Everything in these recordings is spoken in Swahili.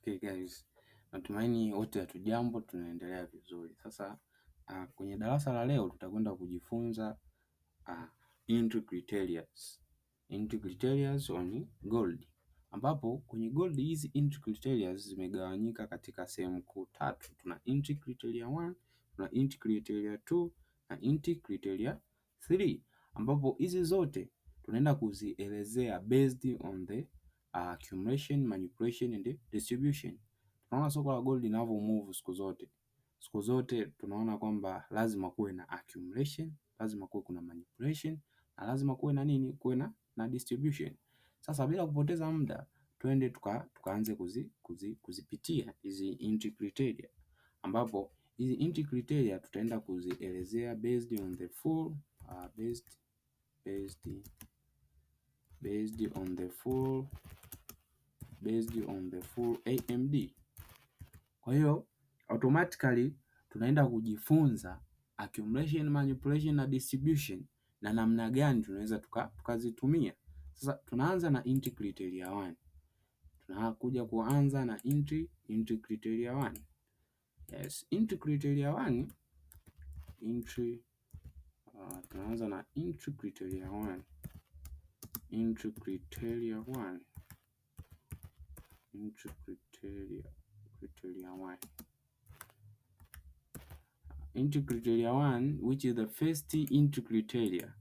Okay guys, natumaini wote hatujambo, tunaendelea vizuri. Sasa kwenye darasa la leo tutakwenda kujifunza entry criterias. Entry criterias on gold, ambapo kwenye gold hizi entry criterias zimegawanyika katika sehemu kuu tatu. Tuna entry criteria 1, tuna entry criteria 2 na entry criteria 3, ambapo hizi zote tunaenda kuzielezea based on the accumulation, manipulation and distribution. Tunaona soko la gold linavyo move siku zote. Siku zote tunaona kwamba lazima kuwe na accumulation, lazima kuwe kuna manipulation na lazima kuwe na nini? Kuwe na distribution. Sasa bila kupoteza muda, twende tukaanze kuzipitia hizi entry criteria, ambapo hizi entry criteria tutaenda kuzielezea based on the full based on the full AMD. Kwa hiyo automatically tunaenda kujifunza accumulation, manipulation na distribution na namna gani tunaweza tukazitumia. Sasa tunaanza na entry criteria 1. Tunakuja kuanza na entry criteria 1. Yes, entry criteria 1 entry tunaanza na entry criteria 1. Entry criteria 1. Entry criteria 1. Entry criteria 1, which is the first entry criteria.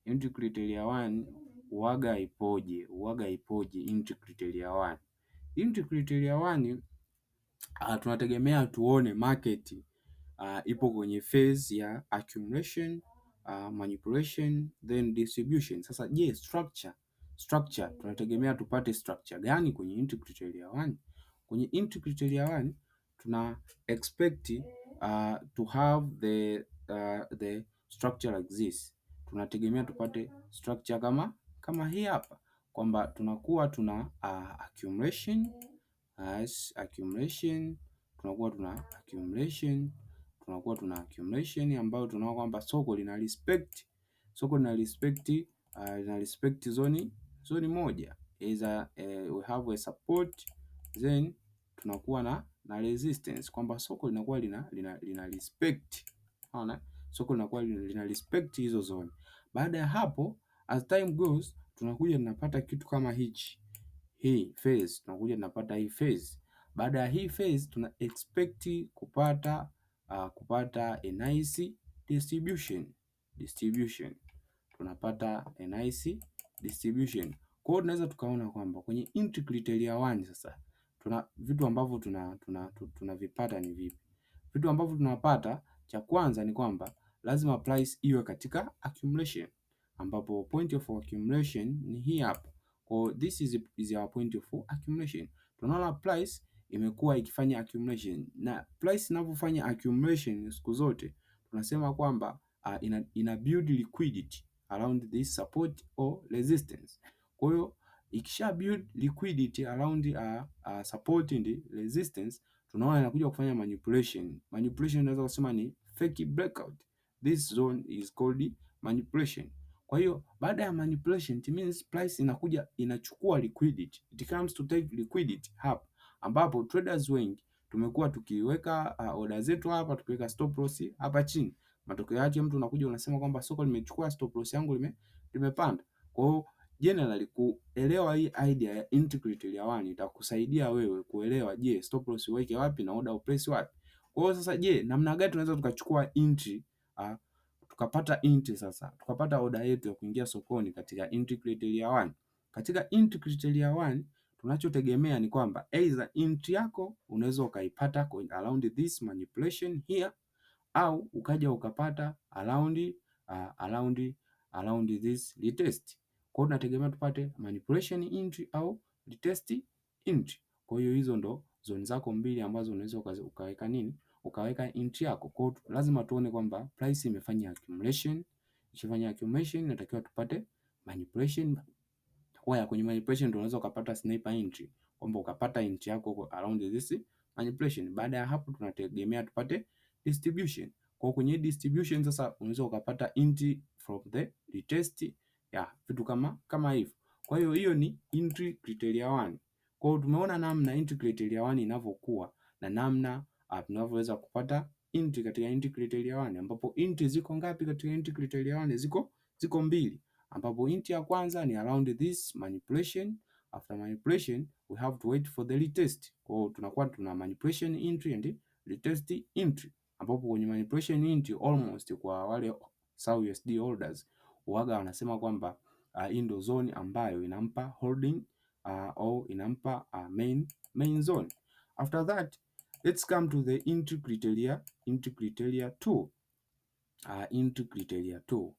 Entry criteria 1 waga ipoje? Waga ipoje entry criteria 1? Entry criteria 1 tunategemea tuone market ipo kwenye phase ya accumulation, manipulation then distribution. Sasa je, structure tunategemea tupate structure gani kwenye entry criteria 1? Kwenye entry criteria 1 tuna expect to have the structure like this. Tunategemea tupate structure kama hii hapa kwamba tunakuwa tuna accumulation as accumulation tunakuwa tuna accumulation ambayo tunaona kwamba soko lina respect zone moja, either we have a support then tunakuwa na resistance, kwamba soko linakuwa lina respect, unaona, soko linakuwa lina respect hizo zone. Baada ya hapo, as time goes, tunakuja tunapata kitu kama hichi, hii phase, tunakuja tunapata hii phase. Baada ya hii phase tuna expect kupata a nice distribution, tunapata a nice distribution. Kwa hiyo tunaweza tukaona kwamba kwenye entry criteria 1 sasa tuna vitu ambavyo tunavipata ni vipi? Vitu ambavyo tunapata, cha kwanza ni kwamba lazima price iwe katika accumulation, ambapo point of accumulation ni hii hapa. Kwa this is our point of accumulation. Tunaona price imekuwa ikifanya accumulation, na price inavyofanya accumulation siku zote tunasema kwamba ina build liquidity around this support or resistance. Kwa hiyo ikisha build liquidity around support and resistance, tunaona inakuja kufanya manipulation. Manipulation inaweza kusema ni fake breakout. This zone is called manipulation. Kwa hiyo baada ya manipulation, it means price inakuja inachukua liquidity. It comes to take liquidity hapa, ambapo traders wengi tumekuwa tukiweka order zetu hapa, tukiweka stop loss hapa chini. Matokeo yake mtu unakuja unasema kwamba soko limechukua stop loss yangu limepanda. Kwa hiyo generally kuelewa hii idea ya entry criteria 1 itakusaidia wewe kuelewa, je, stop loss uweke wapi na order uplace wapi. Kwa hiyo sasa, je, namna gani tunaweza tukachukua entry, tukapata entry sasa, tukapata order yetu ya kuingia sokoni katika entry criteria 1. Katika entry criteria 1 tunachotegemea ni kwamba either entry yako unaweza ukaipata around this manipulation here au ukaja ukapata around this retest. Kwa hiyo tunategemea tupate manipulation entry au retest entry. Kwa hiyo hizo ndo zone zako mbili ambazo unaweza ukaweka nini, ukaweka entry yako. Kwa hiyo lazima tuone kwamba price imefanya accumulation. Ikifanya accumulation inatakiwa tupate manipulation. Kwa kwenye manipulation ndio unaweza ukapata sniper entry, kwamba ukapata entry yako around this manipulation. Baada ya hapo tunategemea tupate distribution. Kwa kwenye distribution sasa unaweza ukapata entry from the retest ya vitu kama hivyo. Kwa hiyo hiyo ni entry criteria 1. Kwa hiyo tumeona namna entry criteria 1 inavyokuwa na namna tunavyoweza kupata entry katika entry criteria 1, ambapo entry ziko ngapi katika entry criteria 1? Ziko mbili, ambapo entry ya kwanza ni around this manipulation. After manipulation we have to wait for the retest. Kwa hiyo tunakuwa tuna manipulation entry and retest entry, ambapo kwenye manipulation entry almost kwa wale XAU USD holders waga wanasema kwamba hii ndio zone ambayo inampa holding au inampa main zone. After that, let's come to the entry criteria 2. Entry criteria 2.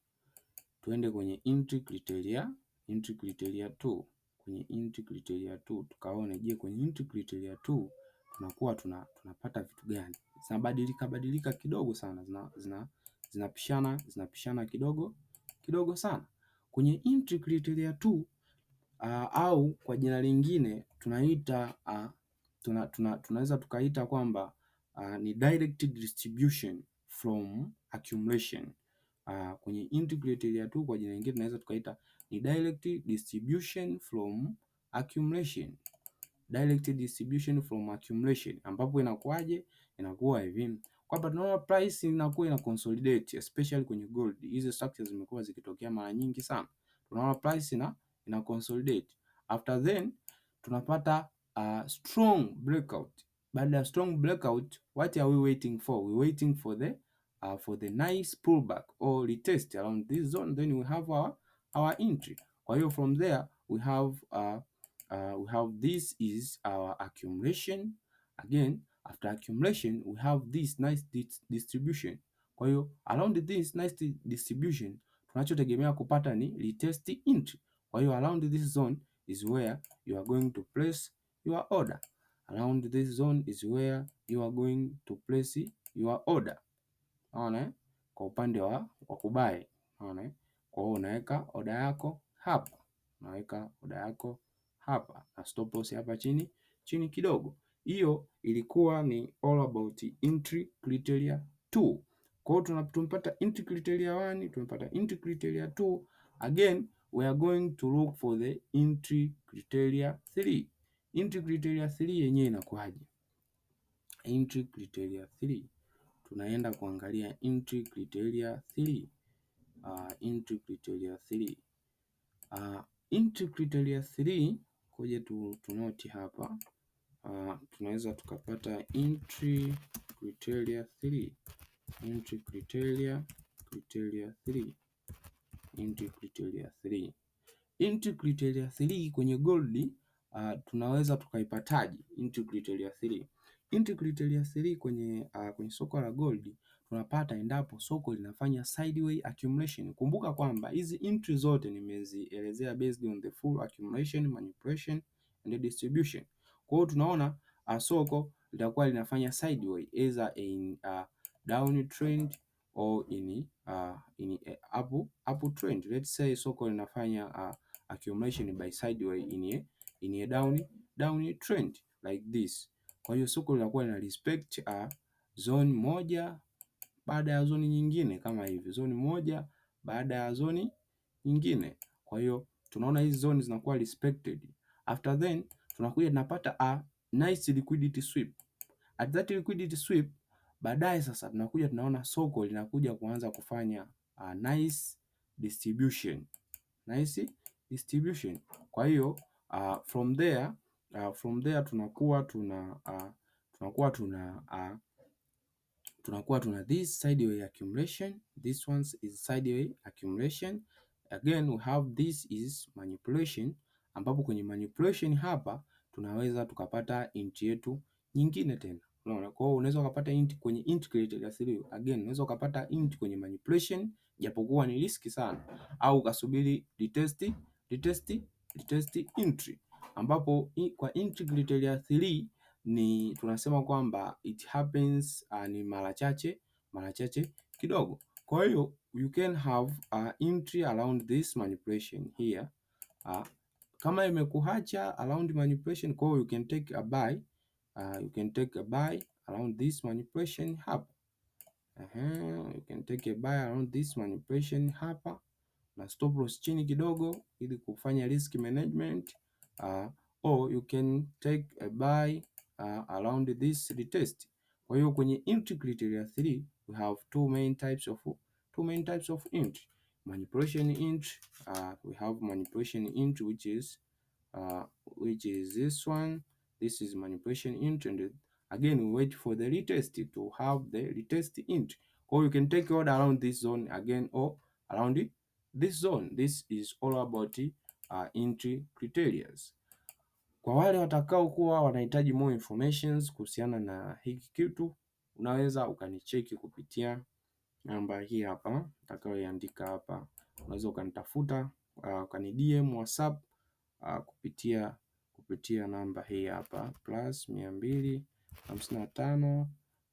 Tuende kwenye entry criteria 2. Kwenye entry criteria 2 tukaone, je, kwenye entry criteria 2 tunakuwa tunapata vitu gani? Zinabadilika badilika kidogo sana, zinapishana kidogo kidogo sana. Kwenye entry criteria 2, au kwa jina lingine tunaita tunaweza tukaita kwamba ni direct distribution from accumulation. Kwenye entry criteria 2 kwa jina lingine tunaweza tukaita ni direct distribution from accumulation. Direct distribution from accumulation, ambapo inakuwaje? Inakuwa hivi kwamba tunaona price inakuwa ina consolidate, especially kwenye gold. Hizi structures zimekuwa zikitokea mara nyingi sana. Tunaona price ina consolidate. After then tunapata strong breakout. Baada ya strong breakout, what are we waiting for? We waiting for the nice pullback or retest around this zone, then we have our entry. Kwa hiyo from there we have this is our accumulation. Again, after accumulation we have this nice distribution. Kwa hiyo around this nice distribution tunachotegemea kupata ni retest entry. Kwa hiyo around this zone is where you are going to place your order. Around this zone is where you are going to place your order. Unaona eh? Kwa upande wa kubuy. Unaona eh? Kwa hiyo unaweka oda yako hapa. Unaweka oda yako hapa na stop loss hapa chini chini kidogo. Hiyo ilikuwa ni all about entry criteria 2. Kwa hiyo tumepata entry criteria 1, tumepata entry criteria 2. Again, we are going to look for the entry criteria 3. Entry criteria 3 yenyewe inakuwaje? Entry criteria 3. Tunaenda kuangalia entry criteria 3. Entry criteria 3. Entry criteria 3, koje tunote hapa. Tunaweza tukapata entry criteria 3. Entry criteria 3. Entry criteria 3. Entry criteria 3 kwenye gold, tunaweza tukaipataje entry criteria 3? Entry criteria 3 kwenye soko la gold tunapata endapo soko linafanya sideway accumulation. Kumbuka kwamba hizi entry zote nimezielezea based on the full accumulation, manipulation and distribution. Kwa hiyo tunaona soko litakuwa linafanya sideway either in down trend or in a up trend. Let's say soko linafanya accumulation by sideway in a down trend like this. Kwa hiyo soko linakuwa lina respect zone moja baada ya zone nyingine kama hivi, zone moja baada ya zone nyingine. Kwa hiyo tunaona hizi zone zinakuwa respected. After then tunakuja tunapata a nice liquidity sweep. At that liquidity sweep, baadaye sasa tunakuja tunaona soko linakuja kuanza kufanya a nice distribution. Nice distribution. Kwa hiyo from there tunakuwa tuna this sideway accumulation. This one is sideway accumulation. Again, we have this is manipulation, ambapo kwenye manipulation hapa tunaweza tukapata entry yetu nyingine tena. Unaona, kwa hiyo unaweza ukapata entry kwenye entry criteria 3. Again, unaweza ukapata entry kwenye manipulation, japokuwa ni risky sana, au ukasubiri retest entry, ambapo kwa entry criteria 3 ni tunasema kwamba it happens ni mara chache kidogo. Kwa hiyo you can have entry around this manipulation here. Kama imekuacha around manipulation, kwa hiyo you can take a buy, you can take a buy around this manipulation hapa. You can take a buy around this manipulation hapa na stop loss chini kidogo ili kufanya risk management. Or you can take a buy around this retest. Kwa hiyo kwenye entry criteria 3 we have two main types of entry. Manipulation entry, we have manipulation entry which is this one. This is manipulation entry, and again we wait for the retest to have the retest entry. Or you can take order around this zone again or around this zone. This is all about entry criteria. Kwa wale watakao kuwa wanahitaji more informations kuhusiana na hiki kitu, unaweza ukanicheki kupitia namba hii hapa nitakayoiandika hapa. Unaweza ukanitafuta, ukani DM WhatsApp kupitia namba hii hapa +255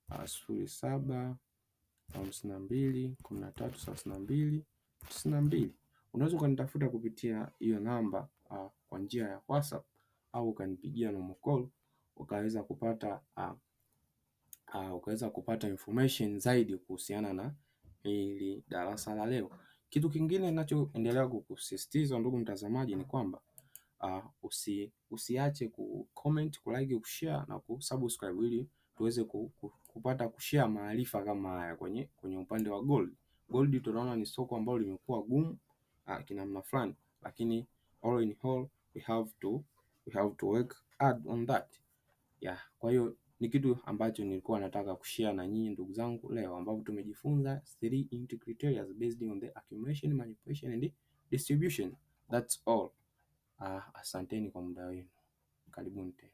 07 52 13 32 92. Unaweza ukanitafuta kupitia hiyo namba kwa njia ya WhatsApp au ukanipigia normal call ukaweza kupata information zaidi kuhusiana na hili darasa la leo. Kitu kingine ninachoendelea kukusisitiza, ndugu mtazamaji, ni kwamba usiache ku comment, ku like, ku share na ku subscribe ili tuweze kupata kushare maarifa kama haya kwenye upande wa gold. Gold tunaona ni soko ambalo limekuwa gumu kinamna fulani, lakini all in all we have to work hard on that. Yeah, kwa hiyo ni kitu ambacho nilikuwa nataka kushare na nyinyi ndugu zangu leo, ambapo tumejifunza three entry criteria based on the accumulation, manipulation and distribution. That's all. Asanteni kwa muda wenu. Karibuni tena.